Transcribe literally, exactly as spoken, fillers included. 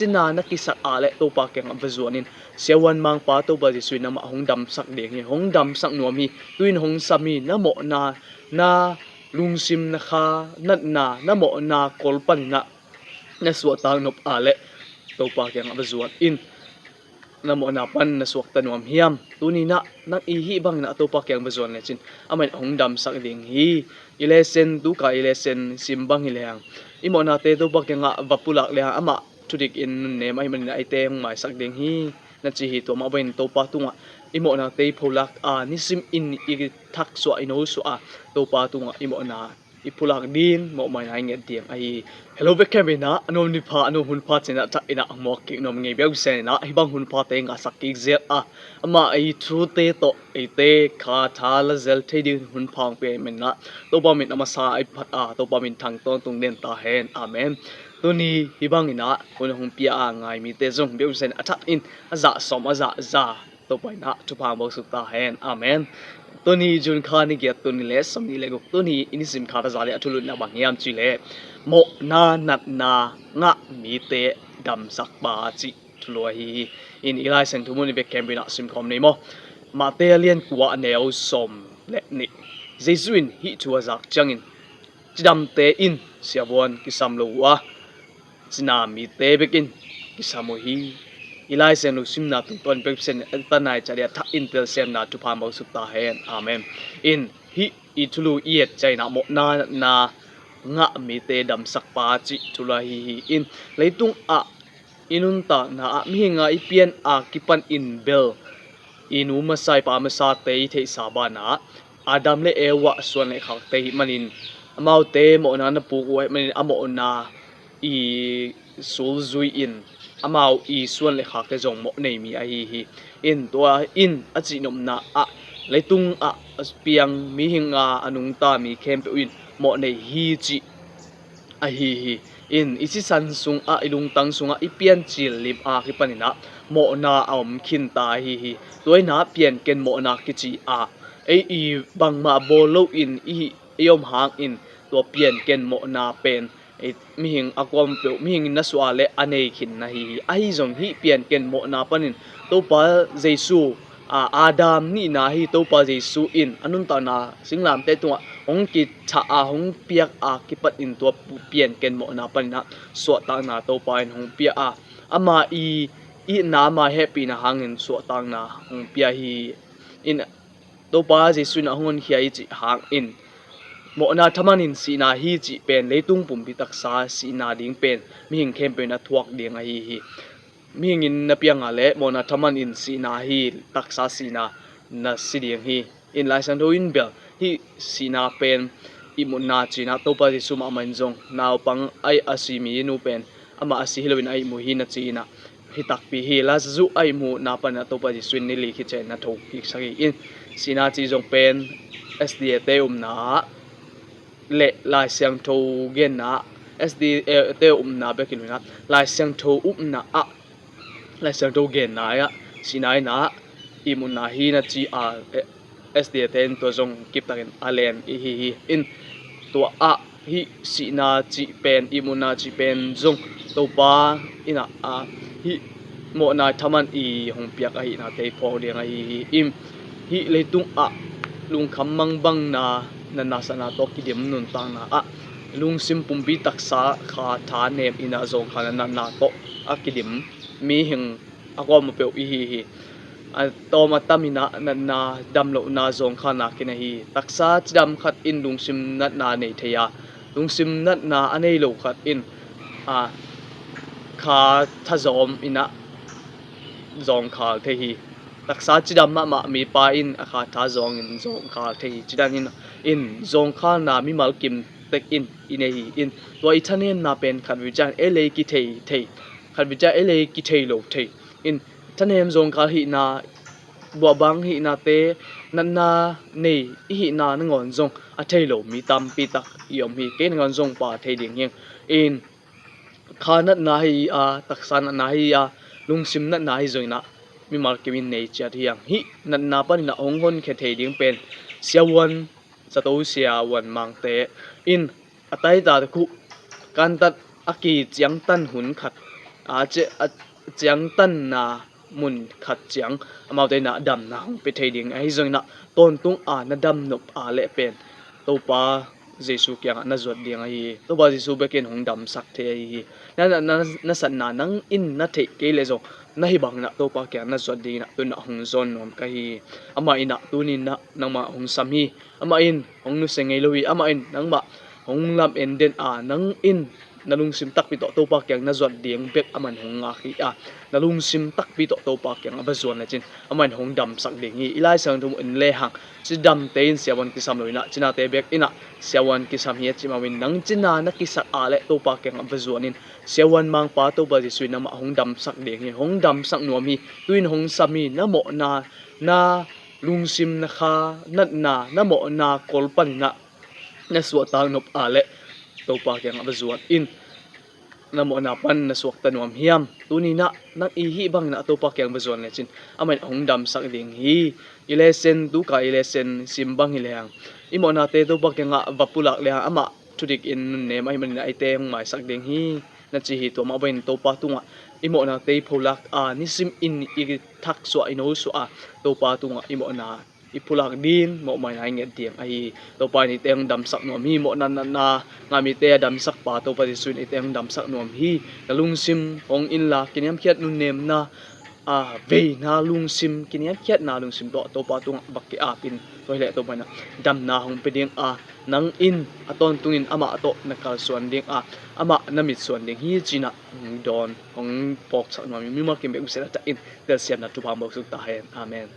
cina na kisak a le Topa kiangah va zuan in. Siavuan mangpa Topa Jesuh in amah hong damsak ding hi, hong damsak nuam hi. Tu-in hong sam hi. Na mawhna, na lungsim na kha natna, na mawhna kol paninah na suahtak nop a le Topa kiangah va zuan in. Na mawhna pan na suakta nuam hiam? Tuninah nang i hih banginah Topa kiang va zuan lecin amah in hong damsak ding hi. I lesen, tuka i lesen sim bang hi lehang, i mawhnate Topa kiangah va pulak lehang amah thudik in nunnem ahih maninah eite hong maisak ding hi, na ci hi. Tua mah bangin Topa tungah i mawhnate i pholak a, nisim in i thaksuah, i nosuah a, Topa tungah i mawhna i pulak ding, mawhmaina i nget ding ahi hi. Hello, bek khempeuh inah a nuam ni pha, a nuam hun pha cinah tak inah muak kik nuam ngei. Biak Hussein inah hih bang hun phate ngahsak kik zel a, amah i thute tawh eite kha tha la zel thei ding hun pha hong pia ahih maninah Topa min a masa a i phat a, Topa min thang tawntung den ta hen. Amen. Tuni hih banginah hun hong pia a ngai mite zong Biak Hussein a thak in a zah sawm, a zah za Topa inah thupha hong bawlsuk ta hen. Amen. Tuni June kha ni giat, tuni le sawmnih le guk, tuni i nisim kha thaza le a thulutna bang hiam cih leh, mawhna natna ngah mite damsak pa cih thulu ahi hi. In i Lai Siangtho mun i bek khempeuh inah simkhawm ni maw. Mate a lian kua, a neu sawm le nih. Jesuh in hih thu a zak ciangin, cidamte in siavuan kisam lo uh a, cina mite bekin kisam uh hi. I Lai Siangtho simna tungtawn Biak Hussein a tanai cah dia thak in telsiamna thupha hong bawlsuk ta hen. Amen. In hih i thulu i et ciangin ah mawhna natna ngah mite damsak pa cih thulu ahi hi. In leitung ah i nuntakna ah mihing a i pian a kipan in bel i nu masa, i pa masate i theihsa banah Adam le Eva suan le khakte ahih manin, amaute mawhna na puk uh ahih manin a mawhna i sulzui in amau i suan le khakte zong mawh nei mi ahi hi. In tua in a cihnopna ah leitung ah a piang mihing a a nungta mi khempeuh in mawh nei hi cih ahi hi. In i sisan sungah, i lungtang sungah i piancil lim a kipaninah mawhna a om khinta ahi hi. Tua inah pianken mawhna kici a, ei i bangmah bawl loin i, i om hangin tua pianken mawhna pen ei mihing a kuam peuh, mihing in na suah le a nei khin na hi hi. Ahi zong hih pianken mawhna panin Topa Jesuh, a, Adam nihna hi Topa Jesuh in a nuntakna singlamteh tungah hong kithah a, hong piak a kipatin tua pianken mawhna paninah suahtakna Topa in hong pia a, ama i itna, ama hehpihna hangin suahtakna hong pia hi. In Topa Jesuh in a hong honkhia i cih hangin mawhna thaman in sihna hi cih pen leitung pumpi taksa sihna ding pen mihing khempeuh in a thuak ding ahi hi. Mihing in na piang a le mawhna thaman in sihna hi, taksa sihna na si ding hi. In Lai Siangtho in bel hih sihna pen ihmutna cinah Topa Jesuh mahmah in zong naupang a, a si mi nu pen amah a si hi loin a ihmu hi na ci inah hi takpi hi. Lazarus a ihmutna paninah Topa Jesuh in ni li khit ciangin na tho kiksak hi. In sihna cih zong pen S D A te upna ah le Lai Siangtho genna ah, S D A te upna bek hi loinah Lai Siangtho upna ah, Lai Siangtho genna ah sihna inah ihmutna hi na ci a, eh, S D A te in tua zong kiptakin a len i hi hi. In tua ah hih sihna cih pen, ihmutna cih pen zong Topa inah a hih mawhna thaman i hong piak ahihnate i phawk ding ahi hi. In hih leitung ah lungkham mangbangna, natna sahna tawh kidim nuntakna ah lungsim pumpi taksa kha tha nem inah zawngkhalna natna tawh a kidim mihing a kuamah peuh i hi hi. A tawm a tam inah natna, damlohna, zawngkhalna khin ahi hi. Taksa cidam khat in lungsim natna nei thei a, lungsim natna a nei lo khat in, a, kha thazawm inah zawngkhal thei hi. Taksa cidam mahmah mipa in a kha tha zawngin zawngkhal thei hi. Cidam in, in zawngkhalna mimal kim tek in i nei hi. In tua i thanemna pen khat vei ciang ei le ei kithei thei, khat vei ciang ei le ei kithei lo thei. In thanem zawngkhal hihna, buahbang hihnate, natna nei i hihna nangawn zong a thei lo mi tampi tak i om hi. Kei nangawn zong pha thei ding hi ing. In kha natna hi a, taksa natna hi a, lungsim natna hi zong inah mimal kim in nei ciat hi ing. Hih natna paninah hong honkhia thei ding pen siavuan, zato siavuan mangte in a taita khuh kantat a kiciangtan hun khat a ciangtanna mun khat ciang amaute in ah damna hong pia thei ding ahi zongin ah, tawntung a na dam nop a leh pen Topa Jesu kiangah na zuat ding ahi hi. Topa Jesu bekin hong damsak thei ahi hi. Na, na, na, na satna nang in na theih kei leh zong na hih bangin ah Topa kiangah na zuat dingin ah tu-in ah hong zawn nuam ka hi hi. Amah in ah tuni-in ah nangmah hong sam hi. Amah in hong nusia ngei lo hi. Amah in nangmah hong lamen den a, nang in na lungsim takpi tawh Topa kiang na zuat ding bek amah in hong ngak hi a, na lungsim takpi tawh Topa kiang a va zuan lecin amah in hong damsak ding hi. I Lai Siangtho in lehang cidamte in siavuan kisam lo in ah, cinate bek in ah siavuan kisam hi a ci mah bangin, nang cina na kisak a leh Topa kiang a va zuan in, siavuan mangpa Topa Jesu in amah hong damsak ding hi. Hong damsak nuam hi. Tu-in hong sam hi. Na mawhna, na lungsim na kha natna, na mawhna kol panin ah na suahtak nop a leh Topa kiangah va zuan in, na mawhna pan na suakta nuam hiam? Tuni-in ah nang i hih bangin ah Topa kiang va zuan lecin amah in hong damsak ding hi. I lesson, tuka i lesson sim bang hi lehang, i mawhnate Topa kiangah va pulak lehang amah thudik in nunnem ahih manin ah eite hong maisak ding hi na ci hi. Tua mah bangin Topa tungah i mawhnate i pholak a, nisim in i thaksuah, i nosuah a, Topa tungah i mawhna i pulak ding, mawhmaina i nget ding ahi hi. Topa in eite hong damsak nuam hi. Mawhna natna ngah mite a damsakpa Topa Jesu in eite hong damsak nuam hi. Na lungsim hong inla, kiniamkhiat nunnemna, a, veina lungsim, kiniamkhiatna lungsim tawh Topa tungah va ki-ap in. Tua hileh Topa in ah damna hong pia ding a, nang in a tawntungin amah tawh na kalsuan ding a, amah na mitsuan ding hi ci-in ah hong dawn, hong phawksak nuam hi. Mimal kim bek uh siat a tak in telsiamna thupha hong buak suk ta hen. Amen.